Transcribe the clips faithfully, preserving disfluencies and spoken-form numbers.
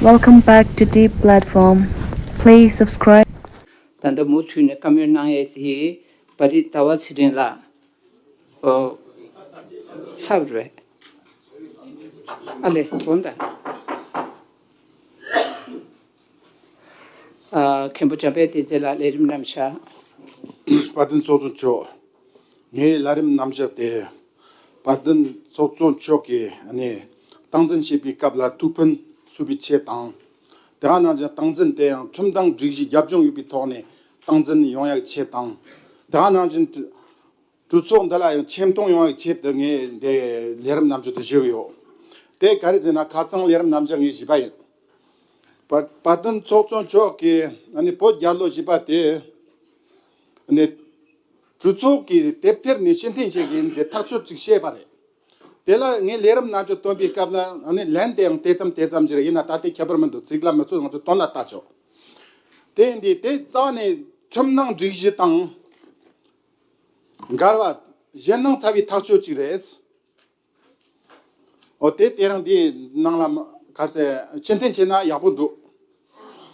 Welcome back to Deep Platform. Please subscribe. ད་ལྟ་མུ་མཐུད་ནས་བཀའ་མོལ་གནང་ཡས་དེ་པ་རི་ཟླ་བ་ཚེ་རིང་ལགས། ཨོ། ཚར་བ་རེད། ཨ་ལེ་སྒོམ་དང་། ཨ། མཁན་པོ་འཇམ་དཔལ་བསྟན་འཛིན་ལགས་ལས་རིམ་རྣམ་གཞག་དཔལ་ལྡན་ཚོགས་གཙོ་མཆོག་ངའི་ལས་རིམ་རྣམ་གཞག་དེ། དཔལ་ལྡན་ཚོགས་གཙོ་མཆོག་གིས་ནི་སྟངས་འཛིན་བྱེད་པའི་སྐབས་ལ་ཐུགས་ཕན་གསོས་པའི་ཆེད་དང་། དེ་ག་ནང་བཞིན་སྟངས་འཛིན་དེ་ཡང་ཁྲིམས་དང་སྒྲིག་གཞི་རྒྱབ་ལྗོངས་ཡོད་པའི་ཐོག་ནས་སྟངས་འཛིན་ཡོང་ཡག་ཆེད་དང་། དེ་ག་ནང་བཞིན་གྲོས་ཚོགས་འདི་ལ་ཡང་ཆེ་མཐོང་ཡོང་བའི་ཆེད་དུ་ངས་འདི་ལས་རིམ་རྣམ་གཞག་དེ་ཞུས་ཡོད། དེ་ག་རེ་ཟེར་ན་ཁ་སང་ལས་རིམ་རྣམ་གཞག་ངས་ཞུས་པ་ཡིན། དཔལ་ལྡན་ཚོགས་གཙོ་མཆོག་གིས་ཨ་ནི་བོད་རྒྱལ་ལོ་བཞི་པ་དེ་ཨ་ནི་གྲོས་ཚོགས་ཀྱི་དེབ་ཐེར་ནས་ཕྱིར་འཐེན་བྱེད་ཀྱི་ཡིན་ཟེར་ཐག་གཅོད་ཅིག་བྱས་པ་རེད། དེ་ལ་ངས་ལས་རིམ་རྣམ་གཞག་བཏོན་པའི་སྐབས་ལ་ཨ་ནི་ལན་དེ་ཡང་དེ་ཙམ་དེ་ཙམ་ཞིག་རེད། ཡིན་ན་ད་དེ་ཁྱད་པར་མི་འདུག་ཚིག་ལ་མི་ཚོད་ང་ཚོ་དོན་ལ་ལྟ་ཆོག་དེ་ཡིན་དུས་དེ་རྩ་བ་ནས་ཁྲིམས་ནང་སྒྲིག་གཞི་དང་འགལ་བ་གཞན་སྣང་ཚ་བའི་ཐག་གཅོད་ཅིག་རེད། འོ་དེ་དེ་རིང་འདིའི་ནང་ལ་ག་རེ་ཟེར་ཕྱིར་འཐེན་བྱས་ན་ཡག་པོ་འདུག་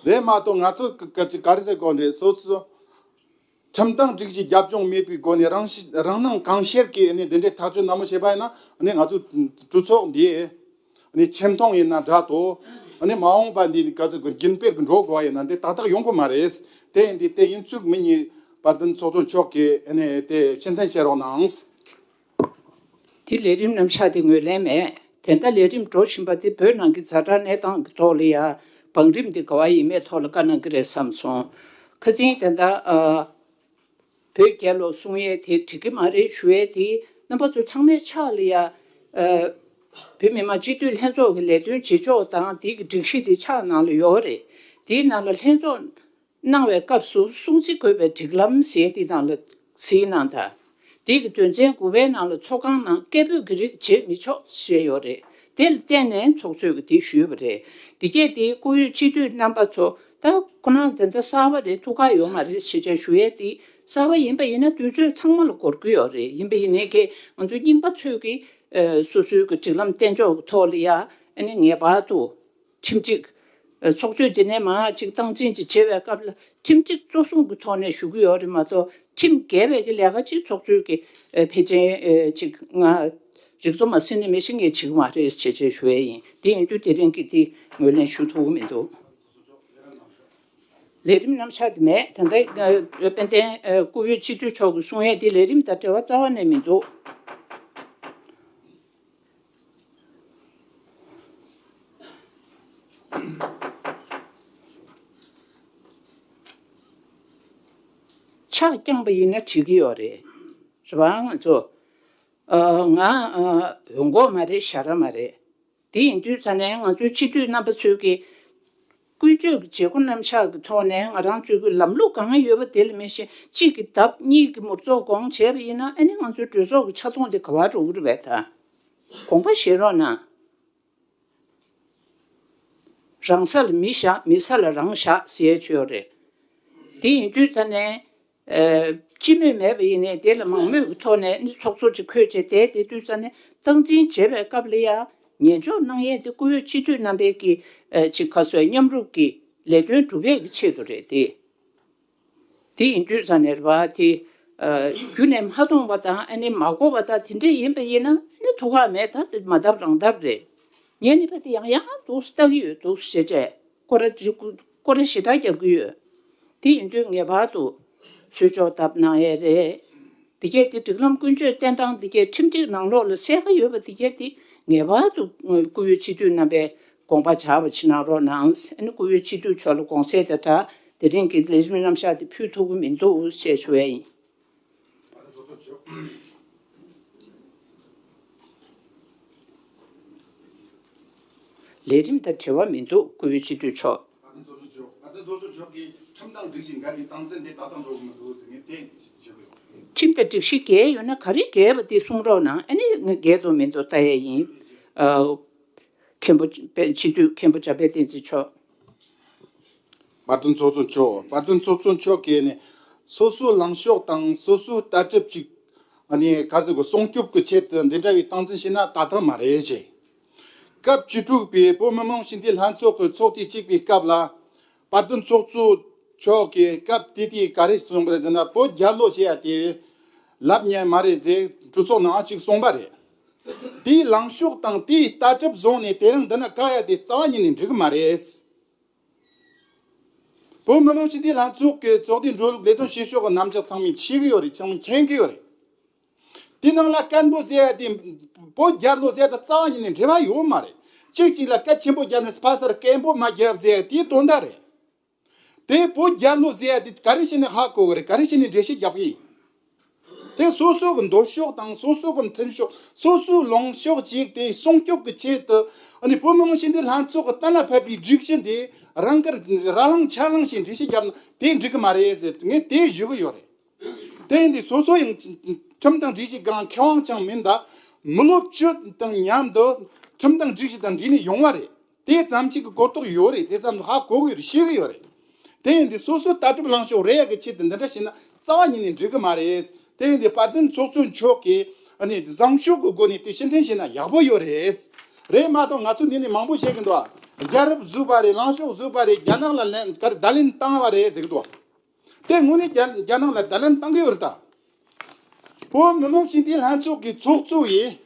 རེད་མ་གཏོགས་ང་ཚོ་ག་ག་ག་རེ་ཟེར་དགོས་རེད། སོ་སོ་ཁྲིམས་དང་སྒྲིག་གཞི་རྒྱབ་ལྗོངས་མེད་པའི་སྒོ་ནས་རང་ཤི་རང་སྣང་གང་ཤར་གྱིས་ནི་འདི་འདྲའི་ཐག་གཅོད་ནན་མོ་བྱས་པ་ཡིན་ན་ནི་ང་ཚོ་གྲོས་ཚོགས་འདིའི་ནི་ཆེ་མཐོང་ཡིན་ན་འདྲ་དོ། ནི་མ་འོངས་པ་འདི་ག་ཚོད་ཀྱི་རྒྱུན་སྤེལ་གྱི་འགྲོ་དགོས་པ་ཡིན་ན་འདི་ཏག་ཏག་ཡོང་གི་མ་རེད། དེ་ཡིན་དུས་དེ་ཡིན་ཚུལ་མི་གཉིས་དཔལ་ལྡན་ཚོགས་གཙོ་མཆོག་གིས་ནི་དེ་ཕྱིར་འཐེན་བྱེད་རོགས་གནང་། དེ་ལས་རིམ་རྣམ་གཞག་དེ་ངོས་ལེན་མེད། དེ་ལྟར་ལས་རིམ་འགྲོ་བཞིན་པ་དེ་བོད་ནང་གི་ཛ་དྲག་གནས་སྟངས་ཀྱི་ཐོག་ལ་ཡ་བང་རིམ་དེ་ག་བ་ཡིན་མེད་ཐོག་ལ་བཀའ་གནང་གི་རེད་བསམ་སོང་། ཁ་སང་དེ་ལྟར་ཨ་བོད་རྒྱལ་ལོ་གསུང་ཡས་དེ་འགྲིག་གི་མ་རེད་ཞུ་ཡས་དེ་རྣམ་པ་ཚོ་ཚང་མའི་ཕྱག་ལ་ཡ་ཨ་བོད་མི་མང་སྤྱི་འཐུས་ལྷན་ཚོགས་ཀྱི་ལས་དོན་བྱེད་ཕྱོགས་དང་དེ་གི་སྒྲིག་གཞི་དེ་ཕྱག་ནང་ལ་ཡོད་རེད། དེའི་ནང་ལ་ལྷན་ཚོགས་གནང་བའི་སྐབས་སུ་སྲུང་བརྩི་དགོས་པའི་སྒྲིག་ལམ་ཟེར་དེ་ནང་ལ་གཟིགས་གནང་དང་། དེ་གི་དོན་ཚན་དགུ་པའི་ནང་ལ་ཚོགས་ཁང་ནང་སྐད་འབོད་ཀྱི་རིགས་བྱེད་མི་ཆོག་ཞེས་ཡོད་རེད། དེ་ལ་བརྟེན་ནས་ཚོགས་གཙོས་ཀྱིས་དེ་ཞུས་པ་རེད། དེ་གས་དེ་བཀུར་འོས་སྤྱི་འཐུས་རྣམ་པ་ཚོ་ད་ཁོ་རང་དེ་འདྲ་གསར་པ་རེད། ཐུགས་ཁག་ཡོད་མ་རེད་ཞེས་བྱས་ཞུ་ཡས་དེ་གསར་པ་ཡིན་པ་ཡིན་ན་དུས་ཚོད་ཚང་མ་ལ་འགོར་གྱི་ཡོད་རེད། ཡིན་པ་ཡིན་ནའི་གི་ང་ཚོ་རྙིང་པ་ཚོས་ཀྱི་ཨ་སོ་སོའི་གི་སྒྲིག་ལམ་གཏན་འཇགས་ཀྱི་ཐོག་ལ་ཡ་ཨ་ནི་ངེས་པར་དུ། ཁྲིམས་སྒྲིག་ཚོགས་གཙོས་དེ་ནས་མར་ཅིག་སྟངས་འཛིན་ཅིག་བྱེད་པའི་སྐབས་ལ་ཁྲིམས་སྒྲིག་གཙོ་བཟུང་གི་ཐོག་ནས་ཞུ་གི་ཡོད་རེད་མ་གཏོགས་ཁྲིམས་འགལ་བའི་གི་ལས་ཀ་ཅིག་ཚོགས་གཙོས་ཀྱི་ཕལ་ཆེར་ཅིག་ང་རིག་གཙོ་མ་ཟིན་ནས་མི་ཤེས་ངས་བྱེད་ཀྱི་མ་རེད་ཅེས་ཅེས་ཞུ་ཡས་ཡིན། དེ་ཡིན་དུས་དེ་རིང་གི་དེ་ངོས་ལེན་ཞུ་ཐུབ་ཀྱི་མི་འདུག་ལས་རིམ་རྣམ་གཞག་དེ་མེད། ད་ལྟ་དཔལ་ལྡན་བཀུར་འོས་སྤྱི་འཐུས་མཆོག་གིས་གསུང་ཡས་དེ་ལས་རིམ་དང་འབྲེལ་བ་རྩ་བ་ནས་མི་འདུག་ཕྱག་བརྐྱངས་པ་ཡིན་ན་འགྲིག་གི་ཡོད་རེད། རེད་བ། ང་ཚོ་ཨ་ང་ཨ་འོས་འགོག་མ་རེད། ཞར་ར་མ་རེད། དེ་ཡིན་དུས་ཙ་ནས་ང་ཚོའི་སྤྱི་འཐུས་རྣམ་པ་ཚོས་ཀྱི་ཀུན་སྤྱོད་ཀྱི་བྱེད་སྒོ་རྣམ་གཞག་གི་ཐོག་ནས་ང་རང་ཚོའི་གི་ལམ་ལུགས་གང་ཡོད་པ་དེ་ལ་མི་ཤེས་གཅིག་གི་ལྡབ་གཉིས་ཀྱི་མུར་ཚོགས་གོང་བྱས་པ་ཡིན་ན་ཨ་ནི་ང་ཚོའི་གྲོས་ཚོགས་ཀྱི་ཆ་མཐུན་དེ་ག་བར་འགྲོ་གི་རེད་པས། ད་དགོངས་པ་བཞེས་རོགས་གནང་། རང་ས་ལ་མི་བཞག་མི་ས་ལ་རང་བཞག་ཟེར་ཡས་ཅིག་ཡོད་རེད། དེ་ཡིན་དུས་ཙ་ནས་ཨ་སྤྱི་མོས་མེད་པ་ཡིན་ནའི་དེ་ལ་མང་མོས་ཀྱི་ཐོག་ནས་ནི་ཚོགས་གཙོ་ཅིག་འཁོད་བྱས་བསྡད་དེ་དུས་ཙ་ནས་སྟངས་འཛིན་བྱེད་པའི་སྐབས་ལ་ཡང་ཉན་འཇོག་གནང་ཡས་དེ་བཀུར་འོས་སྤྱི་འཐུས་རྣམ་པའི་གི་ཨ་ཅིག་ག་ཟེར་མཉམ་རུབ་ཀྱི་ལས་དོན་སྒྲུབ་ཡས་ཀྱི་ཆེད་དུ་རེད་དེ། དེ་ཡིན་དུས་ཙ་ནས་རེད་བ། དེ་ཨ་རྒྱུ་ནས་མ་མཐོང་བ་དང་ཨ་ནི་མ་གོ་བ་དང་དེ་འདྲ་ཡིན་པ་ཡིན་ན་ཨ་ནི་ཐུགས་ཁག་མེད། ད་དེ་མ་བཏབ་རང་བཏབ་རེད། ངས་ནི་ཕ་དེ་ཡང་ཡང་འདུག་ལྟ་གི་ཡོད་འདུག་ཞེས་བྱས་སྐོར་ར་ཅིག་སྐོར་ར་ཞེ་དྲག་རྒྱབ་གི་ཡོད། དེ་ཡིན་དུས་ངེས་པར་དུ་གསོལ་ལྕོག་བཏབ་གནང་ཡས་རེད། འདི་གས་དེ་སྒྲིག་ལམ་ཀུན་སྤྱོད་བསྟེན་སྟངས་འདི་གས་ཁྲིམས་སྒྲིག་ནང་ལོགས་ལ་གསལ་ཁ་ཡོད་པ་འདི་གས་དེ་ངེས་པར་དུ་བཀུར་འོས་སྤྱི་འཐུས་རྣམ་པས་དགོངས་པ་འཇགས་པ་ཅིག་གནང་རོགས་གནང་། ཨ་ནི་བཀུར་འོས་སྤྱི་འཐུས་མཆོག་ལ་དགོངས་སེལ་དེ་འདྲ་དེ་རིང་གི་ལས་རིམ་རྣམ་གཞག་དེ་ཕུལ་ཐུབ་ཀྱི་མི་འདུག་ཅེས་ཞུ་ཡས་ཡིན། ལས་རིམ་དང་འབྲེལ་བ་མི་འདུག་བཀུར་འོས་སྤྱི་འཐུས་མཆོག་ཁྲིམས་དང་སྒྲིག་གཞི་འགལ་བའི་རྟགས་མཚན་དེ་ད་ལྟ་འགྲོ་གི་མི་འདུག་ཟེར་ངས་དེ་ཞུ་གི་ཡོད། ཁྲིམས་དང་སྒྲིག་གཞི་འགལ་ཡོད་ན་ག་རེ་འགལ་བ་དེ་གསུང་རོགས་གནང་། ཨ་ནི་ངས་འགལ་འདུག་མི་འདུག་ལྟ་ཡས་ཡིན། ཨ། མཁན་པོ་སྤྱི་འཐུས་མཁན་པོ་འཇམ་དཔལ་བསྟན་འཛིན་མཆོག་དཔལ་ལྡན་ཚོགས་གཙོ་མཆོག་དཔལ་ལྡན་ཚོགས་གཙོ་མཆོག་གིས་ནི་སོ་སོའི་ལངས་ཕྱོགས་དང་སོ་སོའི་ལྟ་གྲུབ་ཅིག་ཨ་ནི་ག་ཟེར་དགོས་སྲུང་སྐྱོབ་ཀྱི་ཆེད་དུ་འདི་འདྲ་བའི་སྟངས་འཛིན་བྱས་ན་ཏག་ཏག་མ་རེད་ཅེས། སྐབས་བཅུ་དྲུག་པའི་བོད་མི་མང་སྤྱི་འཐུས་ལྷན་ཚོགས་ཀྱི་ཚོགས་དུས་གཅིག་པའི་སྐབས་ལ། དཔལ་ལྡན་ཚོགས་གཙོ་མཆོག་གིས་སྐབས་དེ་དུས་ག་རེ་གསུངས་པ་རེད་ཟེར་ན། བོད་རྒྱལ་ལོ་ཞེས་ཡ་དེ་ལབ་ཉན་མ་རེད་ཟེར་གྲོས་ཚོགས་ནང་ཅིག་གསུངས་པ་རེད། དེའི་ལངས་ཕྱོགས་དང་དེའི་ལྟ་གྲུབ་བཟུང་ནས་དེ་རིང་འདི་ན་བཀག་ཡ་དེ་རྩ་བ་ཉིད་ནས་འགྲིག་གི་མ་རེད། བོད་མི་མང་སྤྱི་འཐུས་ལྷན་ཚོགས་ཀྱི་ཚོགས་དུས་འགྲོ་ལུགས་ལས་དོན་བྱེད་ཕྱོགས་ཀྱི་རྣམ་གཞག་ཚང་མས་ཤེས་ཀྱི་ཡོད་རེད། ཚང་མས་མཁྱེན་གྱི་ཡོད་རེད། དེ་ནང་ལ་སྐད་འབོད་ཟེར་ཡ་དེ་བོད་རྒྱལ་ལོ་ཟེར་ཡ་དང་རྩ་བ་ཉིད་ནས་འབྲེལ་བ་ཡོད་མ་རེད། གཅིག་གཅིག་ལ་སྐད་ཆེན་པོ་བརྒྱབ་ནས་ཕ་སར་སྐད་འབོད་མ་བརྒྱབ་ཟེར་ཡ་དེའི་དོན་དག་རེད། དེ་བོད་རྒྱལ་ལོ་ཟེར་ཡ་དེ་ག་རེ་བྱས་ནས་ཧ་གོ་གི་རེད། ག་རེ་བྱས་ནས་འགྲེལ་བཤད་རྒྱག་གི་ཡིན། དེ་སོ་སོ་གི་འདོད་ཕྱོགས་དང་སོ་སོ་གི་མཐུན་ཕྱོགས། སོ་སོའི་ལངས་ཕྱོགས་གཅིག་དེ་སྲུང་སྐྱོབ་ཀྱི་ཆེད་དུ། ཨ་ནི་བོད་མི་མང་སྤྱི་འཐུས་ལྷན་ཚོགས་ཀྱི་གཏན་ལ་ཕབ་པའི་སྒྲིག་གཞི་འདི་རང་དགར་ར་ལངས་ཆ་ལངས་ཤིག་འགྲེལ་བཤད་བརྒྱབ་ན་དེ་འགྲིག་གི་མ་རེད་ཟེར། ངས་དེ་ཞུ་གི་ཡོད་རེད། དེ་ཡིན་དུས་སོ་སོ་ཡང་ཁྲིམས་དང་སྒྲིག་གཞི་སྒང་མཁས་དབང་ཅང་མིན་ད། མི་ལོ་བཅུ་དང་མཉམ་དུ་ཁྲིམས་དང་སྒྲིག་གཞི་དང་འབྲེལ་ནས་ཡོང་བ་རེད། དེ་ཙམ་གཅིག་གི་གོ་རྟོགས་ཡོད་རེད། དེ་ཙམ་ཧ་གོ་གི་ཡོད་རེད། ཤེས་གི་ཡོད་རེད། དེ་ཡིན་དུས་སོ་སོའི་ལྟ་གྲུབ་ལངས་ཕྱོགས་རེ་ཡག་གི་ཆེད་དུ་འདི་འདྲ་བྱས་ན་རྩ་བ་ཉིད་ནས་འགྲིག་གི་མ་རེད། དེ་ཡིན་དུས་དཔལ་ལྡན་ཚོགས་གཙོ་མཆོག་གིས་ཨ་ནི་བཟང་ཕྱོགས་ཀྱི་སྒོ་ནས་དེ་ཕྱིར་འཐེན་བྱས་ན་ཡག་པོ་ཡོད་རེད། རེད་མ་གཏོགས་ང་ཚོ་འདི་ནས་མང་པོ་བཤད་གི་འདུག་ཨ། རྒྱལ་རབས་བཟོས་པ་རེད། ལངས་ཕྱོགས་བཟོས་པ་རེད། རྒྱ་ནག་ལ་ལན་ག་རེ་བརྡ་ལན་བཏང་བ་རེད་ཟེར་གི་འདུག་ཨ། དེ་དངོས་གནས་རྒྱ་རྒྱ་ནག་ལ་བརྡ་ལན་བཏང་གི་ཡོད་རེད་ད། བོད་མི་མང་སྤྱི་འཐུས་ལྷན་ཚོགས་ཀྱི་ཚོགས་གཙོ་ཡིས།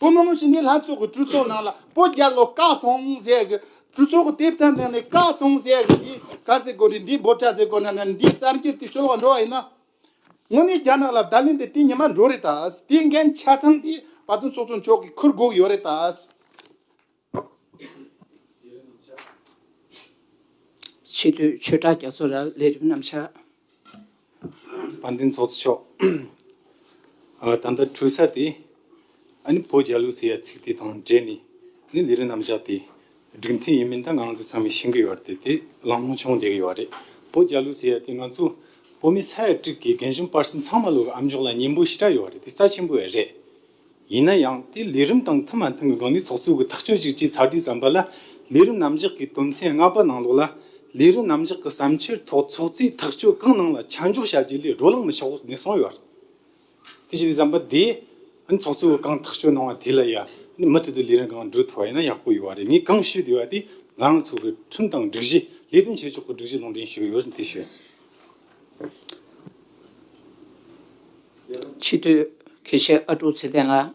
བོད་མི་མང་སྤྱི་འཐུས་ལྷན་ཚོགས་ཀྱི་གྲོས་ཚོགས་ནང་ལ་བོད་རྒྱལ་ལོ་བཀག་སོང་ཟེར་གི། གྲོས་ཚོགས་ཀྱི་དེབ་ཐེར་ནང་ནས་བཀག་སོང་ཟེར་གི། འདི་ག་ཟེར་དགོས་རེད། འདི་འབོད་སྒྲ་ཟེར་དགོས་ན་ན། འདི་གསར་འགྱུར་དེ་ཤོད་ལོག་འགྲོ་བ་ཡིན་ན། དངོས་གནས་རྒྱ་ནག་ལ་བརྡ་ལན་དེ་དེ་ཉི་མ་འགྲོ་རེད་ད། དེའི་འགན་ཆ་ཚང་དེ་དཔལ་ལྡན་ཚོགས་གཙོ་མཆོག་གིས་འཁུར་དགོས་ཀྱི་ཡོད་རེད་ད། སྤྱི་འཐུས་ཆོས་གྲགས་རྒྱ་མཚོ་ལགས་ལས་རིམ་རྣམ་གཞག་དཔལ་ལྡན་ཚོགས་གཙོ་མཆོག་ཨ། ད་ལྟ་གྲོས་ས་དེ་ཨ་ནི་བོད་རྒྱལ་ལོ་ཟེར་ཡ་ཚིག་དེ་དང་འབྲེལ་ནས་ཨ་ནི་ལས་རིམ་རྣམ་གཞག་དེ་སྒྲིག་མཐུན་ཡིན་མིན་ད་ང་ཚོ་ཚང་མས་ཤེས་ཀྱི་ཡོད་རེད། དེ་གླེང་སློང་བྱུང་བསྡད་ཀྱི་ཡོད་རེད། བོད་རྒྱལ་ལོ་ཟེར་ཡ་དེ་ང་ཚོ་བོད་མི་ས་ཡ་དྲུག་གི་རྒན་གཞོན་པར་གསུམ་ཚང་མ་ལོ་གི་ཨ་མཆོག་ལ་སྙིང་པོ་ཞེ་དྲག་ཡོད་རེད། དེ་རྩ་ཆེན་པོ་རེད། ཡིན་ན་ཡང་དེ་ལས་རིམ་དང་མཐུན་མ་མཐུན་གྱི་སྒང་ནས་ཚོགས་གཙོ་གི་ཐག་གཅོད་ཅིག་བྱས་ཚར་དུས་ཙམ་པ་ལ། ལས་རིམ་རྣམ་གཞག་གི་དོན་ཚན་ལྔ་པ་ནང་ལོགས་ལ། ལས་རིམ་རྣམ་གཞག་གི་བསམ་འཆར་ཐོག་ཚོགས་གཙོས་ཐག་གཅོད་གང་གནང་ལ་ཆ་འཇོག་བྱ་རྒྱུ་ལས་རོ་ལངས་མི་ཆོག་ནས་གསུངས་ཡོད། དེ་བྱས་དུས་ཙམ་པ་དེ་ཚོགས་གཙོ་གིས་གང་ཐག་གཅོད་གནང་བ་དེ་ལ་ཡ་མུ་མཐུད་དུ་ལས་རིམ་གང་འགྲོ་ཐུབ་པ་ཡིན་ན་ཡག་པོ་ཡོད་པ་རེད། ངས་གང་ཞུས་བསྡད་པ་དེ་ང་རང་ཚོ་གི་ཁྲིམས་དང་སྒྲིག་གཞི། ལས་དོན་བྱེད་ཕྱོགས་ཀྱི་སྒྲིག་གཞི་ལུང་འདྲེན་ཞུས་ཡོད་ཟིན་དེ་ཞུས། སྤྱི་འཐུས་དགེ་བཤེས་ཨ་ཀྲུག་ཚེ་བརྟན་ལགས།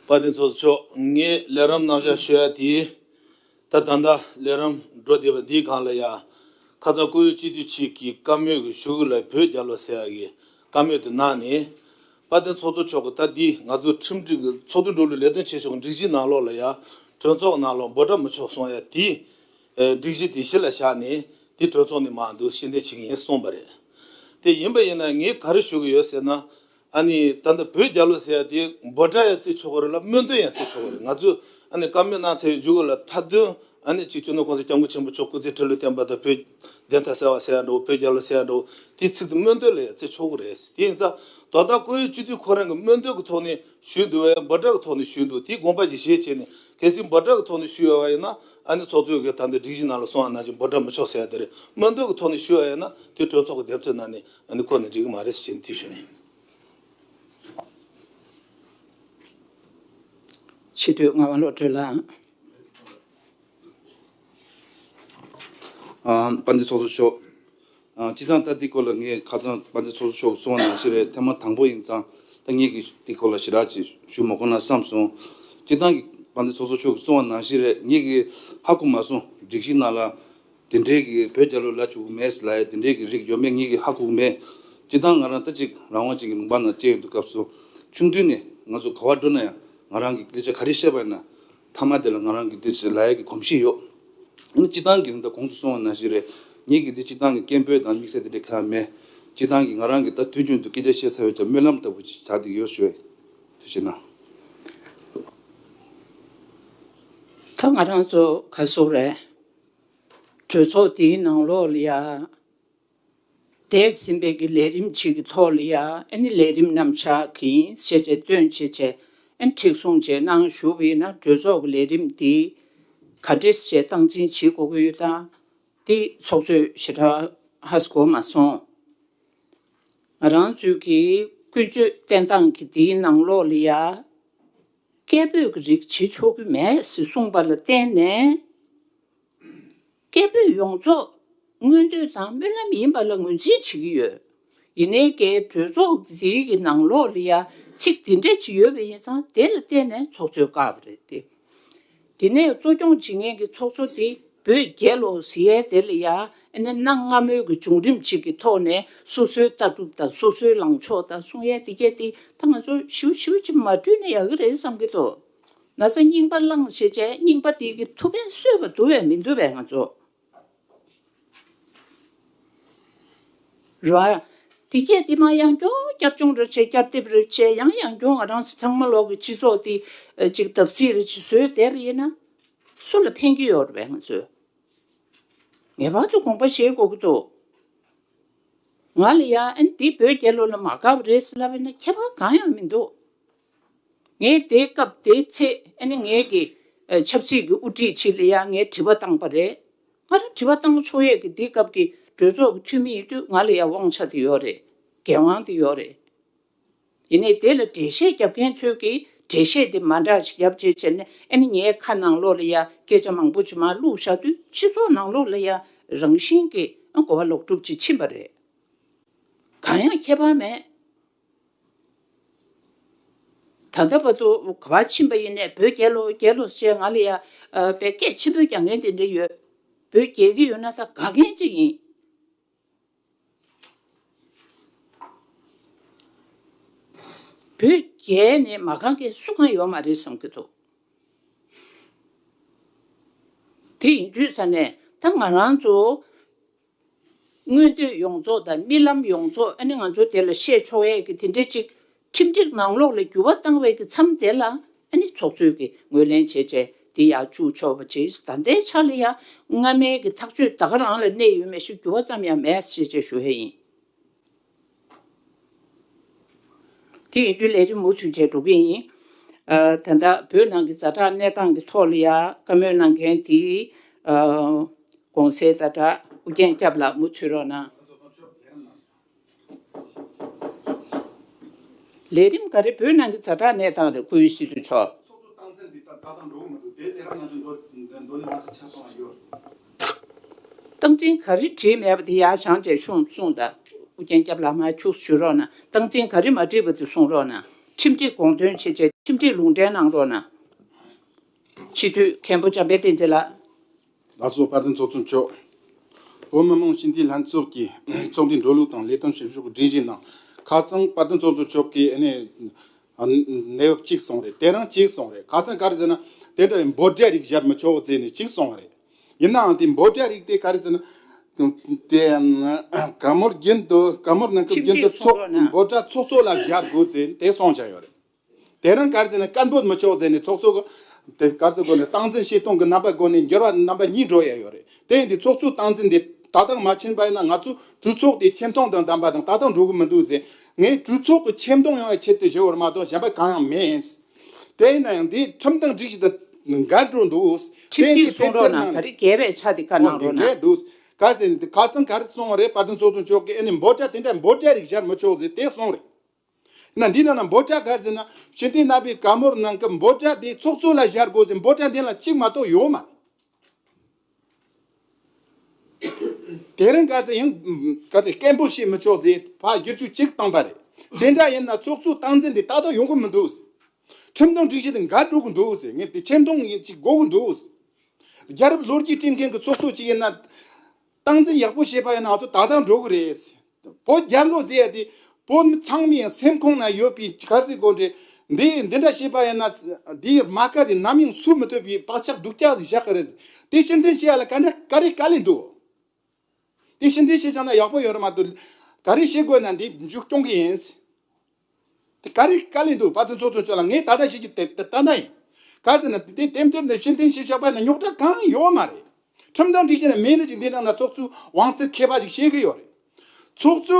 དཔལ་ལྡན་ཚོགས་གཙོ་མཆོག་ངས་ལས་རིམ་རྣམ་གཞག་ཞུ་ཡ་དེ། ད་ད་ལྟ་ལས་རིམ་འགྲོ་བསྡད་པ་འདིའི་སྒང་ལ་ཡ། ཁ་སང་སྐུ་ཡོད་སྤྱི་འཐུས་གཅིག་གིས་བཀའ་མོལ་གྱི་ཞུ་གི་ལ་བོད་རྒྱལ་ལོ་ཟེར་ཡ་གི་བཀའ་མོལ་དེ་གནང་ནས། དཔལ་ལྡན་ཚོགས་གཙོ་མཆོག་གིས་ད་འདི་ང་ཚོ་ཁྲིམས་སྒྲིག་གི་ཚོགས་འདུ་འགྲོ་ལུགས་ལས་དོན་བྱེད་ཕྱོགས་སྒྲིག་གཞི་ནང་ལོགས་ལ་ཡ། གྲོས་ཚོགས་ནང་ལོགས་འབོད་སྒྲ་མི་ཆོག་གསུང་ཡ་དེ། སྒྲིག་གཞི་དེ་གཞི་ལ་བཞག་ནས་དེ་གྲོས་ཚོགས་ནས་མར་འདུག་ཕྱིར་འཐེན་བྱེད་ཀྱི་ཡིན་གསུངས་པ་རེད། དེ་ཡིན་པ་ཡིན་ན་ངས་ག་རེ་ཞུ་གི་ཡོད་ཟེར་ན། ཨ་ནི་ད་ལྟ་བོད་རྒྱལ་ལོ་ཟེར་ཡ་དེ་འབོད་སྒྲ་ཡང་བརྩི་ཆོག་གི་རེད་ལ་སྨོན་འདུན་ཡང་བརྩི་ཆོག་གི་རེད། ང་ཚོས་ཨ་ནི་བཀའ་མོལ་གནང་ཚར་བའི་མཇུག་ལ་མཐའ་དོན་ཨ་ནི་གཅིག་སྤྱི་ནོར་༸གོང་ས་༸སྐྱབས་མགོན་ཆེན་པོ་མཆོག་སྐུ་ཚེ་ཁྲི་ལོ་བརྟན་པ་དང་བོད་བདེན་མཐའ་གསལ་བ་ཟེར་ཡ་འདྲ་བོ། བོད་རྒྱལ་ལོ་ཟེར་ཡ་འདྲ་བོ། དེའི་ཚིག་དེ་སྨོན་འདུན་ལ་ཡང་བརྩི་ཆོག་གི་རེད། དེ་ཡིན་ཙང་དོ་བདག་སྐུ་ཡོད་སྤྱི་འཐུས་ཁོ་རང་གི་སྨོན་འདུན་གྱི་ཐོག་ནས་ཞུས་འདུག་བས། འབོད་སྒྲ་གི་ཐོག་ནས་ཞུས་འདུག་དེའི་དགོངས་པ་ཅིག་བཞེས་བྱས་ནས། གལ་སྲིད་འབོད་སྒྲ་གི་ཐོག་ནས་ཞུས་ཡོད་པ་ཡིན་ན། ཨ་ནི་ཚོགས་གཙོས་ཀྱི་ད་ལྟ་སྒྲིག་གཞི་ནང་ལ་གསུངས་པ་ནང་བཞིན་འབོད་སྒྲ་མི་ཆོག་ཟེར་ཡ་དེ་རེད། སྨོན་འདུན་གྱི་ཐོག་ནས་ཞུས་པ་ཡིན་ན་དེ་གྲོས་ཚོགས་ཀྱི་འདེམས་ཐོན་ནང་ནས་ཨ་ནི་བཀོད་ནས་འགྲིག་གི་མ་རེད་ཟེར་ནས་དེ་ཞུ་ནས། སྤྱི་འཐུས་ངག་དབང་བློ་གྲོས་ལགས། ཨ། དཔལ་ལྡན་ཚོགས་གཙོ་མཆོག་ཨ། སྤྱིར་བཏང་ད་འདི་སྐོར་ལ་ངས་ཁ་སང་དཔལ་ལྡན་ཚོགས་གཙོ་མཆོག་གིས་གསུངས་པ་ནང་བཞིན་རེད། ཐེངས་མ་དང་པོ་ཡིན་ཙང་ད་ངས་ཀྱིས་འདི་སྐོར་ལ་ཞེ་དྲག་ཅིག་ཞུ་མ་དགོས་ན་བསམ་སོང་། སྤྱིར་བཏང་གི་དཔལ་ལྡན་ཚོགས་གཙོ་མཆོག་གིས་གསུངས་པ་ནང་བཞིན་རེད། ངས་ཀྱིས་ཧ་གོ་མ་སོང་། སྒྲིག་གཞི་ནང་ལ་དེ་འདྲའི་གི་བོད་རྒྱལ་ལོ་ལབ་བཅུག་གི་མེད་ལབ་ཡ་དེ་འདྲའི་གི་རིགས་ཡོད་མེད་ངས་ཀྱིས་ཧ་གོ་གི་མེད། སྤྱིར་བཏང་ང་རང་ད་ཅིག་རང་དབང་ཅན་གྱི་ལུང་པ་ནང་བཅད་ཡོང་དུས་སྐབས་སུ་ཆུང་དུས་ནས་ང་ཚོ་ག་པར་འགྲོ་ན་ཡང་ང་རང་གིས་སྐད་ཆ་ག་རེ་བཤད་པ་ཡིན་ན། མཐའ་མ་དེ་ལ་ང་རང་གིས་དེ་ཚོ་ལབ་ཡག་གི་གོམས་གཤིས་ཡོད། ཨ་ནི་སྤྱིར་བཏང་གི་ད་གོང་དུ་གསུངས་པ་ནང་བཞིན་རེད། ངེད་ཀྱི་དེ་སྤྱིར་བཏང་གི་སྐད་འབོད་དང་དམིགས་བསལ་དེ་འདྲ་གང་ཡང་མེད། སྤྱིར་བཏང་གི་ང་རང་གིས་ད་དུས་རྒྱུན་དུ་སྐད་ཆ་བཤད་ཚར་བའི་ཀྱང་སྨོན་ལམ་ལྟ་བུ་ཅིག་ཆགས་བསྡད་ཡོད་ཞུ་ཡ། ཐུགས་རྗེ་གནང་། ད་ང་རང་ཚོ་ག་ཟེར་རེད། གྲོས་ཚོགས་འདིའི་ནང་ལོགས་ལ་ཡ། འདས་ཟིན་པའི་གི་ལས་རིམ་ཅིག་གི་ཐོག་ལ་ཡ། ཨ་ནི་ལས་རིམ་རྣམ་གཞག་གི་ཤེས་བྱ་བཏོན་བྱས་བྱས། ཨ་ནི་ཁྲིད་སོང་བྱས་གནང་ཞུ་བ་ཡིན་ན་གྲོས་ཚོགས་ཀྱི་ལས་རིམ་འདི་ག་འདྲས་བྱས་སྟངས་འཛིན་བྱེད་དགོས་ཀྱི་ཡོད་དང་། འདི་ཚོགས་གཙོས་ཞེ་དྲག་ཧ་གོ་མ་སོང་། ང་རང་ཚོའི་གི་ཀུན་སྤྱོད་བསྟེན་སྟངས་ཀྱི་འདིའི་ནང་ལོགས་ལ་ཡ། སྐད་འབོད་ཀྱི་རིགས་བྱེད་ཆོག་གི་མེད་ཟེར་གསུངས་པ་ལ་བརྟེན་ནས། སྐད་འབོད་ཡོངས་རྫོགས་མངོན་འདོད་དང་སྨོན་ལམ་ཡིན་པ་ལ་ངོས་འཛིན་བྱེད་ཀྱི་ཡོད། ཡིན་ནའི་ཀྱང་གྲོས་ཚོགས་འདིའི་གི་ནང་ལོགས་ལ་ཡ་ཚིག་འདི་འདྲ་ཅིག་ཡོད་པ་ཡིན་ཙང་དེ་ལ་བརྟེན་ནས་ཚོགས་གཙོས་བཀག་པ་རེད་དེ། དེ་ནས་གཙོ་སྐྱོང་བྱེད་མཁན་གྱི་ཚོགས་གཙོ་དེ་བོད་རྒྱལ་ལོ་ཟེར་ཡས་དེ་ལ་ཡ་ཨ་ནི་གནའ་སྔ་མོའི་གི་བྱུང་རིམ་ཅིག་གི་ཐོག་ནས་སོ་སོའི་ལྟ་གྲུབ་དང་སོ་སོའི་ལངས་ཕྱོགས་དང་གསུང་ཡས་དེ་གས་དེ་ད་ང་ཚོ་ཞིབ་ཞིབ་ཅིག་མ་བསྐྲུན་ན་ཡག་གི་རེད་བསམ་གི་འདུག་ན་ཚ་རྙིང་པ་བླངས་བྱས་བྱས་རྙིང་པ་དེ་གི་ཐུ་བེན་གསོས་པ་འདུག་བས་མི་འདུག་བས་ང་ཚོ། རེད་བ། དེ་གས་དེ་མ་ཡང་སྐྱོ་བསྐྱར་སྦྱོང་རེ་བྱས་བསྐྱར་འདེབས་རེ་བྱས་ཡང་ཡང་སྐྱོ་ང་རང་ཚོ་ཚང་མ་ལོག་གི་སྤྱི་ཚོགས་དེ་ཅིག་བརྡབ་གསིག་རེ་ཅིག་བཟོས་བསྡད་པ་ཡིན་ན། སུ་ལ་ཕན་གྱི་ཡོད་རེད་བས་ང་ཚོས། ངེས་པར་དུ་དགོངས་པ་བཞེས་དགོས་ཀྱི་འདུག་ང་ལ་ཡ་ཨ་ནི་འདི་བོད་རྒྱལ་ལོ་ལ་མ་དགའ་བ་རེད་ཟེར་ལབ་པ་ཡིན་ན་ཁྱད་པར་གང་ཡང་མི་འདུག་ངས་དེའི་སྐབས་དེའི་ཚེ་ཨ་ནི་ངའི་གི་ཆབ་སྲིད་ཀྱི་དབུ་ཁྲིད་ཅིག་ལ་ཡ་ངས་དྲི་བ་བཏང་པ་རེད། ང་རང་དྲི་བ་བཏང་ཆོག་ཡས་ཀྱི་དེའི་སྐབས་ཀྱི་གྲོས་ཚོགས་ཀྱི་འཐུས་མི་ཡིན་དུས་ང་ལ་ཡ་དབང་ཆ་དེ་ཡོད་རེད། འགན་དབང་དེ་ཡོད་རེད། ཡིན་ནའི་དེ་ལ་འགྲེལ་བཤད་རྒྱབ་མཁན་ཚོས་ཀྱིས་འགྲེལ་བཤད་དེ་མ་འདྲ་ཞིག་རྒྱབ་བྱས་བྱས་ནས་ཨ་ནི་ངའི་ཁ་ནང་ལོགས་ལ་ཡ་སྐད་ཆ་མང་པོ་ཅིག་མར་བླུགས་བཞག་དུས་སྤྱི་ཚོགས་ནང་ལོགས་ལ་ཡ་རང་བཞིན་གྱིས་གོ་བ་ལོག་སྒྲུབ་ཅིག་ཕྱིན་པ་རེད། གང་ཡང་ཁྱད་པར་མེད། ད་ལྟ་བར་དུ་ག་པར་ཕྱིན་པ་ཡིན་ནའི་བོད་རྒྱལ་ལོ་རྒྱལ་ལོ་ཞེས་ང་ལ་ཡ་ཨ་དཔེ་སྐད་ཆེན་པོས་རྒྱག་མཁན་དེ་འདྲ་ཡོད། བོད་རྒྱལ་གྱི་ཡོད་ན་ད་དགའ་མཁན་ཅིག་ཡིན། བོད་རྒྱལ་ནས་མ་དགའ་མཁན་སུ་གང་ཡོད་མ་རེད་བསམ་གྱི་འདུག་དེ་ཡིན་དུས་ཙ་ནས་ད་ང་རང་ཚོ་མངོན་འདོད་ཡོངས་རྫོགས་དང་རྨི་ལམ་ཡོངས་རྫོགས་ཨ་ནི་ང་ཚོ་དེ་ལ་བཤད་ཆོག་ཡས་ཀྱི་དེ་འདྲ་ཅིག་ཁྲིམས་སྒྲིག་ནང་ལོགས་ལ་འགྱུར་བ་བཏང་བའི་གི་མཚམས་དེ་ལ་ཨ་ནི་ཚོགས་གཙོས་ཀྱི་ངོས་ལེན་བྱས་བྱས་དེ་ཡར་བཅུག་ཆོག་པ་བྱས། ད་ལྟའི་ཆ་ལ་ཡ་སྔ་མའི་གི་ཐག་གཅོད་ད་ག་རང་ལ་གནས་ཡོད་མེད་ཞིག་འགྱུར་བ་ཙམ་ཡང་མེད་ཞེས་བྱས་ཞུ་ཡས་ཡིན། དེ་ཡིན་དུས་ལས་རིམ་མུ་མཐུད་བྱས་འགྲོ་གི་ཡིན། ཨ་ད་ལྟ་བོད་ནང་གི་ཛ་དྲག་གནས་སྟངས་ཀྱི་ཐོག་ལ་ཡ་བཀའ་མོལ་གནང་མཁན་དེ་ཨ་གོང་གསལ་ཛ་དྲག་ཨུ་རྒྱན་སྐྱབས་ལགས་མུ་མཐུད་རོགས་གནང་། ལས་རིམ་ག་རེ་བོད་ནང་གི་ཛ་དྲག་གནས་སྟངས་རེད་སྐུ་ཡོད་སྲིད་དུ་ཆོག་སྟངས་འཛིན་འདི་ལྟར་ད་ལྟ་འགྲོ་གི་མི་འདུག་དེ་དེ་རང་ང་ཚོ་འདོད་འདོད་ནི་མ་ཟད་ཆ་ཚང་བ་ཡོད། སྟངས་འཛིན་ག་རེ་བྲིས་མེད་པ་དེ་ཡར་བྱང་བྱས་ཤོག་གསུངས་དང་། ཨུ་རྒྱན་སྐྱབས་ལགས་མར་ཁྱུག་ཞུ་རོགས་གནང་། སྟངས་འཛིན་ག་རེ་མ་བྲིས་པ་དེ་གསུང་རོགས་གནང་། ཁྲིམས་སྒྲིག་དགོངས་དོན་བྱས་བྱས་ཁྲིམས་སྒྲིག་ལུང་འདྲེན་གནང་རོགས་གནང་། སྤྱི་འཐུས་མཁན་པོ་འཇམ་དཔལ་བསྟན་འཛིན་ལགས། ལགས་སོ། དཔལ་ལྡན་ཚོགས་གཙོ་མཆོག་བོད་མི་མང་སྤྱི་འཐུས་ལྷན་ཚོགས་ཀྱི་ཚོགས་འདུའི་འགྲོ་ལུགས་དང་ལས་དོན་ཞིབ་ཞུགས་སྒྲིག་གཞི་ནང་ཁ་རྩང་དཔལ་ལྡན་ཚོགས་གཙོ་མཆོག་གིས་ཨ་ནི་གནས་བབ་གཅིག་གསུངས་རེད། དེ་རང་གཅིག་གསུངས་རེད། ཁ་རྩང་ག་རེ་ཟེར་ན་དེ་འདྲ་བའི་འབོད་སྒྲ་རིགས་བཞག་མི་ཆོག་ཟེར་ནས་གཅིག་གསུངས་རེད། ཡིན་ནའང་དེ་འབོད་སྒྲ་རིགས་དེ་ག་རེ་ཟེར་ན་དེ་བཀའ་མོལ་རྒྱུན་དུ་བཀའ་མོལ་གནང་སྐབས་རྒྱུན་དུ་ཚོགས་འབོད་སྒྲ་ཚོགས་གཙོ་ལ་བཞག་དགོས་ཟེར་དེ་གསུངས་བཞག་ཡོད་རེད། དེ་རིང་ག་རེ་ཟེར་ན་སྐད་འབོད་མི་ཆོག་ཟེར་ནས་ཚོགས་གཙོ་གི་དེ་ག་རེ་ཟེར་དགོས་ནས་སྟངས་འཛིན་བྱེད་སྟངས་ཀྱི་རྣམ་པ་སྒོ་ནས་འགྱུར་བ་རྣམ་པ་གཉིས་འགྲོ་ཡ་ཡོད་རེད། དེ་ཡིན་དུས་ཚོགས་གཙོའི་སྟངས་འཛིན་དེ་ཏག་ཏག་མ་ཕྱིན་པ་ཡིན་ན་ང་ཚོ་གྲོས་ཚོགས་དེ་ཆེ་མཐོང་དང་ལྡན་པ་དང་ཏག་ཏག་འགྲོ་གི་མི་འདུག་ཟེར། ངས་གྲོས་ཚོགས་ཀྱི་ཆེ་མཐོང་ཡོང་བའི་ཆེད་དུ་ཞུ་བར་མ་གཏོགས་གཞན་པ་གང་ཡང་མིན། དེ་ཡིན་ན་ཡང་འདི་ཁྲིམས་དང་སྒྲིག་གཞི་དང་འགལ་འགྲོ་འདུག་ཁྲིམས་སྒྲིག་གསུང་རོགས་གནང་། ད་རེས་འགལ་བའི་ཆ་དེ་བཀའ་གནང་རོགས་གནང་། འགལ་འདུག་ག་ཟེར་ནས་དེ་ཁ་སང་ག་རེ་གསུངས་པ་རེད། དཔལ་ལྡན་ཚོགས་གཙོ་མཆོག་གིས་ཨ་ནི་འབོད་སྒྲ་དེ་འདྲ་འབོད་སྒྲ་རིགས་བཞག་མི་ཆོག་ཟེར་དེ་གསུངས་རེད། ན་འདི་ནང་ན་འབོད་སྒྲ་ག་རེ་ཟེར་ན་སྤྱི་འཐུས་རྣམ་པས་བཀའ་མོལ་གནང་སྐབས་འབོད་སྒྲ་དེ་ཚོགས་གཙོ་ལ་སྦྱར་དགོས་ཟེར་འབོད་སྒྲ་འདི་ལ་གཅིག་མ་གཏོགས་ཡོད་མ་རེད། དེ་རིང་ག་ཚོད་ཡང་ག་ཚོད་སྐད་འབོད་བྱེད་མི་ཆོག་ཟེར་ཕར་བསྒྱུར་བཅོས་གཅིག་བཏང་པ་རེད། དེ་འདྲ་ཡིན་ན་ཚོགས་གཙོའི་སྟངས་འཛིན་འདི་ཏག་ཏག་ཡོང་གི་མི་འདུག་ཁྲིམས་དང་སྒྲིག་གཞི་དང་འགལ་འགྲོ་གི་འདུག་ཟེར། ངས་དེ་ཆེ་མཐོང་ཡིན་ཅིག་དགོས་གི་འདུག་ཟེར། རྒྱལ་རབས་ལོ་རྒྱུས་སྤྲད་མཁན་གྱི་ཚོགས་གཙོ་ཅིག་ཡིན་ན་སྟངས་འཛིན་ཡག་པོ་བྱས་པ་ཡིན་ན་ང་ཚོ་ཏག་ཏག་འགྲོ་གི་རེད་ཟེར། བོད་རྒྱལ་ལོ་ཟེར་ཡ་དེ་བོད་མི་ཚང་མའི་སེམས་ཁོང་ན་ཡོད་པའི་ག་རེ་ཟེར་དགོས་རེད། འདི་འདི་འདྲ་བྱས་པ་ཡིན་ན་འདིའི་རྨ་ཁ་དེ་ནམ་ཡང་སུ་མི་ཐུབ་པའི་བག་ཆགས་སྡུག་ཅག་ཞིག་བཞག་གི་རེད། དེ་ཕྱིར་འཐེན་བྱེད་ཡ་ལ་ག་འདྲ་ག་རེ་དཀའ་ལས་འདུག་དེ་ཕྱིར་འཐེན་བྱེད་བྱས་ན་ཡག་པོ་ཡོད་རེད་མ་གཏོགས་ག་རེ་བྱེད་དགོས་ན་འདི་མཇུག་སྐྱོང་གི་ཡིན། དེ་ག་རེ་དཀའ་ལས་འདུག་དཔལ་ལྡན་ཚོགས་གཙོ་མཆོག་ལ་ངས་ད་ལྟ་བཤད་རྒྱུ་དེ་དེ་ལྟ་ན་ཡིན། ག་རེ་ཟེར་ན་དེ་དེ་དེ་དེ་ཕྱིར་འཐེན་བྱས་བཞག་པ་ཡིན་ན་རྙོག་དྲ་གང་ཡང་ཡོད་མ་རེད། ཁྲིམས་དང་སྒྲིག་གཞི་ནས་མེད་ནི་ཅིག་འདི་ནང་ན་ཚོགས་གཙོའི་དབང་ཚད་ཁེ་པ་ཅིག་བྱེད་གི་ཡོད་རེད། ཚོགས་གཙོ་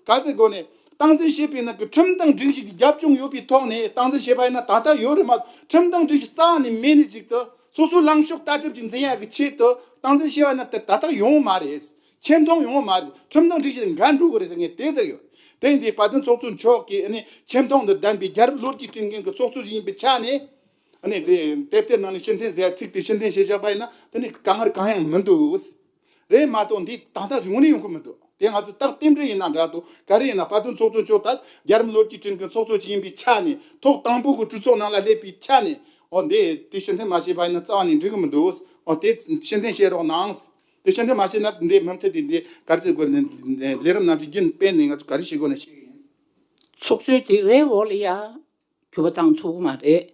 ག་ཟེར་དགོས་ནས་སྟངས་འཛིན་བྱེད་པའི་ནང་གི་ཁྲིམས་དང་སྒྲིག་གཞི་གི་རྒྱབ་ལྗོངས་ཡོད་པའི་ཐོག་ནས་སྟངས་འཛིན་བྱེད་པ་ཡིན་ན་ད་ལྟ་ཡོད་རེད་མ་གཏོགས་ཁྲིམས་དང་སྒྲིག་གཞི་རྩ་བ་ནས་མེད་ནི་ཅིག་ཏུ་སོ་སོའི་ལངས་ཕྱོགས་ལྟ་གྲུབ་ཅིག་འཛིན་ཡག་གི་ཆེད་དུ་སྟངས་འཛིན་བྱེད་པ་ཡིན་ན་དེ་ད་ལྟ་ཡོང་མ་རེད། ཆེ་མཐོང་ཡོང་མ་རེད། ཁྲིམས་དང་སྒྲིག་གཞི་དང་འགལ་འགྲོ་གི་རེད་ཟེར་ངས་དེ་ཟེར་ཡོད། དེ་ཡིན་དུས་དཔལ་ལྡན་ཚོགས་གཙོ་མཆོག་གིས་ཨ་ནི་ཆེ་མཐོང་དང་ལྡན་པའི་རྒྱལ་རབས་ལོ་རྒྱུས་སྤྲད་མཁན་གྱི་ཚོགས་གཙོ་ཞིག་ཡིན་པའི་ཆ་ནས། ཨ་ནི་དེ་དེབ་ཐེར་ནང་ནས་ཕྱིར་འཐེན་ཟེར་ཡ་ཚིག་དེ་ཕྱིར་འཐེན་བྱས་བཞག་པ་ཡིན་ན་དེ་ནི་དཀའ་ངལ་གང་ཡང་མི་འདུག་རེད་མ་གཏོགས་འདི་ད་ལྟ་ཞིག་དངོས་གནས་ཡོང་གི་མི་འདུག་དེ་ང་ཚོ་རྟགས་རྟེན་འབྲེལ་ཡིན་ན་འདྲ་འདུག་ག་རེ་ཡིན་ན་བར་དོ་ཚོགས་གཙོ་མཆོག་ད་རྒྱལ་རབས་ལོ་རྒྱུས་དྲན་གྱི་ཚོགས་གཙོ་ཅིག་ཡིན་པའི་ཆ་ནས་ཐོག་དང་པོ་གི་གྲོས་ཚོགས་ནང་ལ་སླེབས་པའི་ཆ་ནས་ཨོ་འདི་དེ་ཕྱིར་འཐེན་མ་བྱས་པ་ཡིན་ན་རྩ་བ་ནས་འགྲིག་གི་མི་འདུག་ཨོ་དེ་ཕྱིར་འཐེན་བྱེད་རོགས་གནང་། དེ་ཕྱིར་འཐེན་མ་བྱས་ན་འདི་མུ་མཐུད་དེ་འདི་ག་རེ་ཟེར་དགོས་ལས་རིམ་ནང་བཞིན་རྒྱུན་སྤེལ་ནས་ང་ཚོ་ག་རེ་བྱེད་དགོས་ན་བྱེད་གི་ཡིན། ཚོགས་གཙོས་དེ་རེད་འོག་ལ་ཡ། འགྱུར་བ་བཏང་ཐུབ་ཀྱི་མ་རེད།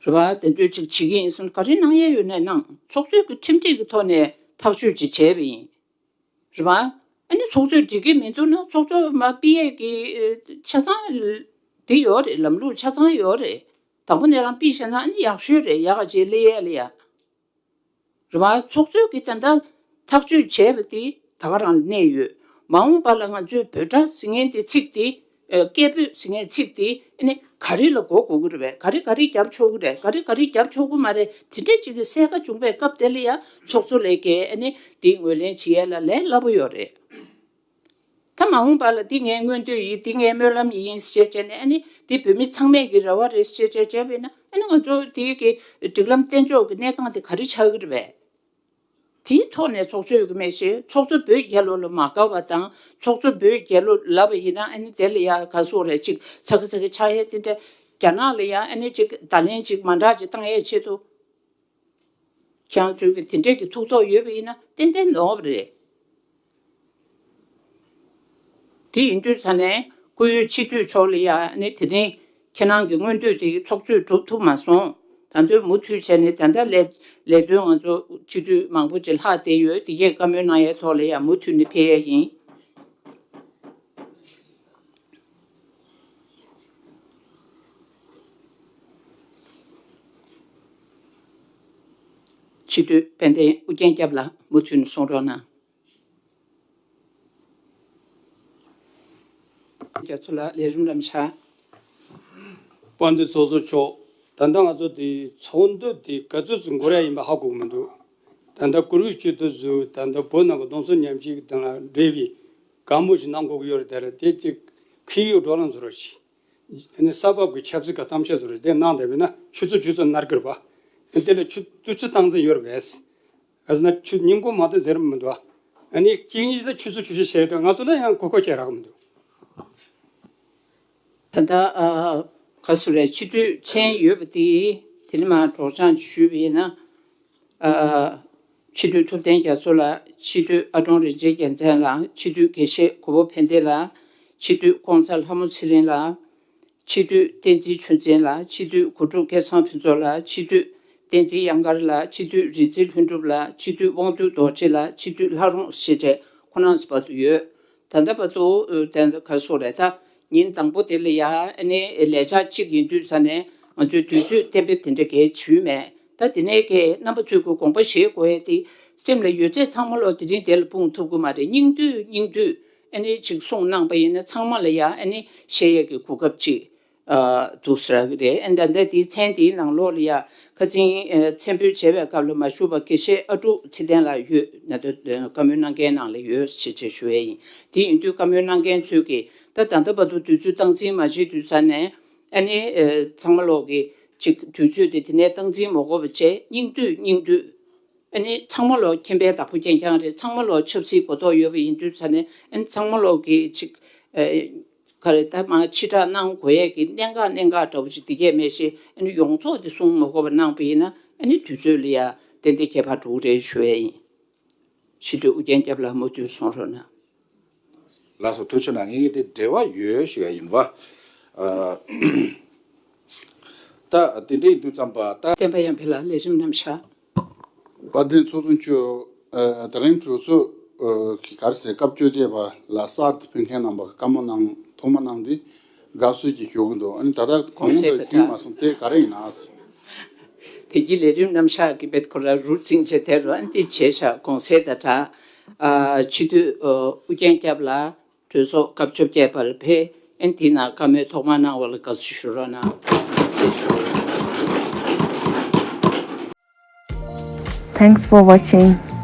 རེད་པ། དེ་འདོད་ཅིག་བྱེད་ཀྱི་ཡིན་སོང་ག་རེ་གནང་ཡས་ཡོད་ནས་གནང་། ཚོགས་གཙོས་ཀྱི་ཁྲིམས་སྒྲིག་གི་ཐོག་ནས་ཐག་གཅོད་ཅིག་བྱས་པ་ཡིན། རེད་པ། ཨ་ནི་ཚོགས་གཙོས་འགྲིག་གི་མི་འདུག་ན་ཚོགས་གཙོ་མ་ཕུད་ཡས་ཀྱི་ཆ་ཚང་དེ་ཡོད་རེད། ལམ་ལུགས་ཆ་ཚང་ཡོད་རེད། དང་པོ་ནས་རང་ཕུད་བཞག་ན་ཨ་ནི་ཡག་ཤོས་རེད། ཡག་ག་བྱེད་ལེ་ཡས་ལེ་ཡ། རེད་པ། ཚོགས་གཙོས་ཀྱིས་ད་ལྟ་ཐག་གཅོད་བྱས་པ་དེ་ད་ག་རང་ལ་གནས་ཡོད། མ་འོངས་པ་ལ་ང་ཚོས་འབོད་སྒྲ་ཟེར་མཁན་དེ་ཚིག་དེ་ཨ་སྐད་འབོད་ཟེར་མཁན་ཚིག་དེ་ཨ་ནི་ག་རེ་ལ་གོ་དགོས་ཀྱི་རེད་པས། ག་རེ་ག་རེ་རྒྱབ་ཆོག་གི་རེད། ག་རེ་ག་རེ་རྒྱབ་ཆོག་གི་མ་རེད། དེ་འདྲས་ཅིག་གི་གསལ་ཁ་བྱུང་བའི་སྐབས་དེ་ལ་ཡ་ཚོགས་གཙོ་ལས་ཀའི་ཨ་ནི་དེ་ངོས་ལེན་བྱེད་ཡས་ལ་ལས་སླ་པོ་ཡོད་རེད། ད་མ་འོངས་པ་ལ་འདི་ངའི་མངོན་འདོད་ཡིན། འདི་ངའི་སྨོན་ལམ་ཡིན་ཞེས་བྱས་ནས་ཨ་ནི་འདི་བོད་མི་ཚང་མས་ཀྱི་རེ་བ་རེད་ཞེས་བྱས་བྱས་པས་ན་ཨ་ནི་ང་ཚོ་འདི་གི་སྒྲིག་ལམ་བརྟན་འཇགས་ཀྱི་གནས་སྟངས་དེ་ག་རེ་ཆགས་ཀྱི་རེད་པས། དེའི་ཐོག་ནས་ཚོགས་གཙོས་ཀྱི་མེད་ཞེས་ཚོགས་གཙོ་བོད་རྒྱལ་ལོ་ལ་མ་དགའ་བ་དང་ཚོགས་གཙོ་བོད་རྒྱལ་ལོ་ལབ་པ་ཡིན་ན་ཨ་ནི་དེ་ལ་ཡ་ག་སོག་རེད་ཅིག་ཚ་གི་ཚ་གི་ཆགས་ཡས་དེ་འདྲ་རྒྱ་ནག་ལ་ཡ་ཨ་ནི་ཅིག་བརྡ་ལན་ཅིག་མ་འདྲ་ཅིག་བཏང་ཡས་ཆེད་དུ། ཁྱེད་རང་ཚོས་ཀྱི་དེ་འདྲས་ཀྱི་ཐུགས་ཐོག་ཡོད་པ་ཡིན་ན་ཏན་ཏན་ནོར་བ་རེད། དེ་ཡིན་དུས་ཙ་ནས་སྐུ་ཡོད་སྤྱི་འཐུས་མཆོག་ལ་ཡ་ནི་དེ་རིང་ཁྱེད་རང་གི་མངོན་འདོད་དེ་ཚོགས་གཙོས་སྒྲུབ་ཐུབ་མ་སོང་། ད་དུང་མུ་མཐུད་བྱས་ནས་ད་ལྟ་ལས་ལས་དོན་ང་ཚོ་སྤྱི་འཐུས་མང་པོ་ཅིག་ལྷག་བསྡད་ཡོད། དེ་གས་བཀའ་མོལ་གནང་ཡའི་ཐོག་ལ་ཡ་མུ་མཐུད་ནས་ཕེབས་ཡས་ཡིན། སྤྱི་འཐུས་དཔལ་ལྡན་ཨུ་རྒྱན་སྐྱབས་ལགས་མུ་མཐུད་ནས་གསུང་རོགས་གནང་། རྒྱ་མཚོ་ལགས་ལས་རིམ་ལམ་ཤག་དཔལ་ལྡན་ཚོགས་གཙོ་མཆོག་ད་ལྟ་ང་ཚོ་དེ་ཚོགས་འདུ་དེ་ག་ཚོད་ཙམ་འགོར་ཡ་ཡིན་པ་ཧ་གོ་གི་མི་འདུག་ད་ལྟ་བཀུར་འོས་སྤྱི་འཐུས་ཚོས་ད་ལྟ་བོད་ནང་གི་གདོང་བསུ་མཉམ་སྐྱེད་དང་འབྲེལ་བའི་བཀའ་མོལ་ཞིག་གནང་དགོས་ཀྱི་ཡོད་རེད། དེ་ལ་དེ་གཅིག་འཁོད་ཡིག་བགྲོ་གླེང་བཟོ་རོགས་གྱིས། ཨ་ནི་ས་བབ་ཀྱི་ཆབ་སྲིད་ཀྱི་གཏམ་བཤད་ཚོ་རེ་དེ་གནང་བསྡད་པས་ན་ཆུ་ཚོད་ཆུ་ཚོད་ནར་གི་རེད་པ། ཨ་ནི་དེ་ལ་ཆུ་དུས་ཚོད་སྟངས་འཛིན་ཡོད་རེད་པས། ག་ཟེར་ན་ཆུ་ཉིན་གུང་མ་གཏོགས་ཟེར་མི་འདུག་ཨ་ནི་གཅིག་གཉིས་ལ་ཆུ་ཚོད་ཆུ་ཚོད་བཤད་དུས་ང་ཚོ་ལ་ཡང་གོ་སྐབས་ཅིག་རག་གི་མི་འདུག་ད་ལྟ་ཨ་ག་སུ་རེད། སྤྱི་འཐུས་མཚན་ཡོད་པ་དེ་དེ་ནི་མ་སྒྲོག་སྦྱང་ཞུས་པ་ཡིན་ན། ཨ་སྤྱི་འཐུས་ཐུབ་བསྟན་རྒྱ་མཚོ་ལགས། སྤྱི་འཐུས་ཨ་ཀྲོང་རིན་ཆེན་རྒྱལ་མཚན་ལགས། སྤྱི་འཐུས་དགེ་བཤེས་གོ་བོ་ཕན་བདེ་ལགས། སྤྱི་འཐུས་ཀོང་ཚ་ལྷ་མོ་ཚེ་རིང་ལགས། སྤྱི་འཐུས་བསྟན་འཛིན་ཆོས་འཛིན་ལགས། སྤྱི་འཐུས་གོ་སྒྲུབ་སྐལ་བཟང་ཕུན་ཚོགས་ལགས། སྤྱི་འཐུས་བསྟན་འཛིན་གཡང་དཀར་ལགས། སྤྱི་འཐུས་རིག་འཛིན་ལྷུན་གྲུབ་ལགས། སྤྱི་འཐུས་དབང་འདུས་རྡོ་རྗེ་ལགས། སྤྱི་འཐུས་ལྷ་རོང་ཞེས་བྱས་ཁོང་རྣམ་ཚོ་བར་དུ་ཡོད། ད་ལྟ་བར་དུ་ཨ་ད་ག་སོག་རེད། ད་ཉིན་དང་པོ་དེ་ལ་ཡ་ཨ་ནི་ལས་འཆར་གཅིག་ཡིན་དུས་ཙ་ནས་ང་ཚོས་དུས་ཚོད་གཏན་འབེབས་དེ་འདྲ་གས་བྱུས་མེད། ད་དེ་ནས་ཀྱི་རྣམ་པ་ཚོས་ཀྱི་དགོངས་པ་བཞེས་དགོས་ཡས་དེ་སེམས་ལ་ཡོད་ཚད་ཚང་མ་ལོ་དེ་རིང་དེ་ལ་སྤུངས་ཐུབ་ཀྱི་མ་རེད། སྙིང་བསྡུས་སྙིང་བསྡུས་ཨ་ནི་ཅིག་གསུངས་གནང་པ་ཡིན་ན་ཚང་མ་ལ་ཡ་ཨ་ནི་བཤད་ཡས་ཀྱི་གོ་སྐབས་ཅིག་ཨ་འདུག་ཟེར་གི་རེད། ཨ་ད་ལྟ་དེའི་མཚན་དེའི་ནང་ལོགས་ལ་ཡ་ཁ་སང་ཨ་མཚན་འབོད་བྱས་པའི་སྐབས་ལ་མ་ཞུགས་པ་དགེ་བཤེས་ཨ་ཀྲུག་ཚེ་བརྟན་ལགས་ཡོད། ན་དོ་བཀའ་མོལ་གནང་མཁན་ནང་ལ་ཡོད་ཞེས་བྱས་ཞུ་ཡས་ཡིན། དེ་ཡིན་དུས་བཀའ་མོལ་གནང་མཁན་ཚོས་ཀྱིས་ད་ད་ལྟ་བར་དུ་དུས་ཚོད་སྟངས་འཛིན་མ་བྱེད་དུས་ཙ་ནས་ཨ་ནི་ཨ་ཚང་མ་ལོག་གི་ཅིག་དུས་ཚོད་དེ་དེ་ནས་སྟངས་འཛིན་མ་དགོས་པ་བྱས་སྙིང་བསྡུས་སྙིང་བསྡུས། ཨ་ནི་ཚང་མ་ལོ་མཁྱེན་པའི་བདག་པོ་རྐྱང་རྐྱང་རེད། ཚང་མ་ལོ་ཆབ་སྲིད་གོ་རྟོགས་ཡོད་པ་ཡིན་དུས་ཙ་ནས་ཨ་ནི་ཚང་མ་ལོ་གི་ཅིག་ཨ་ག་རེ་ད་མ་ཕྱི་བསྒྲགས་གནང་དགོས་ཡས་ཀྱི་གནད་འགག་གནད་འགག་འདྲ་བོ་ཅིག་དེ་གས་མེད་ཤེས་ཨ་ནི་ཡོངས་རྫོགས་དེ་གསུང་མ་དགོས་པ་གནང་པ་ཡིན་ན་ཨ་ནི་དུས་ཚོད་ལ་ཡ་ཏན་ཏན་ཁྱད་པར་འགྲོ་གི་རེད་ཞུ་ཡས་ཡིན། སྤྱི་འཐུས་ཨུ་རྒྱན་སྐྱབས་ལགས་མུ་མཐུད་གསུང་རོགས་གནང་། ལགས་སོ། ཐུགས་རྗེ་གནང་། ངེད་ཀྱི་དེ་འབྲེལ་བ་ཡོད་ཞུ་ཡ་ཡིན་པ། ཨ། ད་དེ་འདྲ་ཡིན་དུས་ཙམ་པ་ད། བསྟན་པ་ཡར་འཕེལ་ལགས་ལས་རིམ་རྣམ་གཞག་དཔལ་ལྡན་ཚོགས་གཙོ་མཆོག་ཨ་དེ་རིང་གྲོས་ཚོགས་ཨ་གི་ག་རེ་ཟེར་སྐབས་བཅོ་བརྒྱད་པ་ལ་གསར་དུ་ཕེབས་མཁན་རྣམ་པ་གི་བཀའ་མོལ་གནང་ཐོག་མ་གནང་དེ་དགའ་བསུ་ཅིག་ཞུ་གི་འདུག་ཨ་ནི་ད་ལྟ་གོང་དུ་ཞུས་མ་སོང་དེ་ག་རེ་ཡིན་ན། དེ་གི་ལས་རིམ་རྣམ་གཞག་གི་བེད་ཁོ་ར་རུ་འཛིང་བྱས་དེ་རུ་ཨ་ནི་དེ་བྱས་ཤག་གོང་གསལ་ད་དྲ། ཨ་སྤྱི་འཐུས་ཨ་ཨུ་རྒྱན་སྐྱབས་ལགས། གྲོས་ཚོགས་སྐབས་བཅོ་བརྒྱད་པར་ཕེབས། ཨན་དེ་ན་བཀའ་མོལ་ཐོག་མ་གནང་བ་ལ་དགའ་བསུ་ཞུ་རོགས་གནང་། Thanks for watching.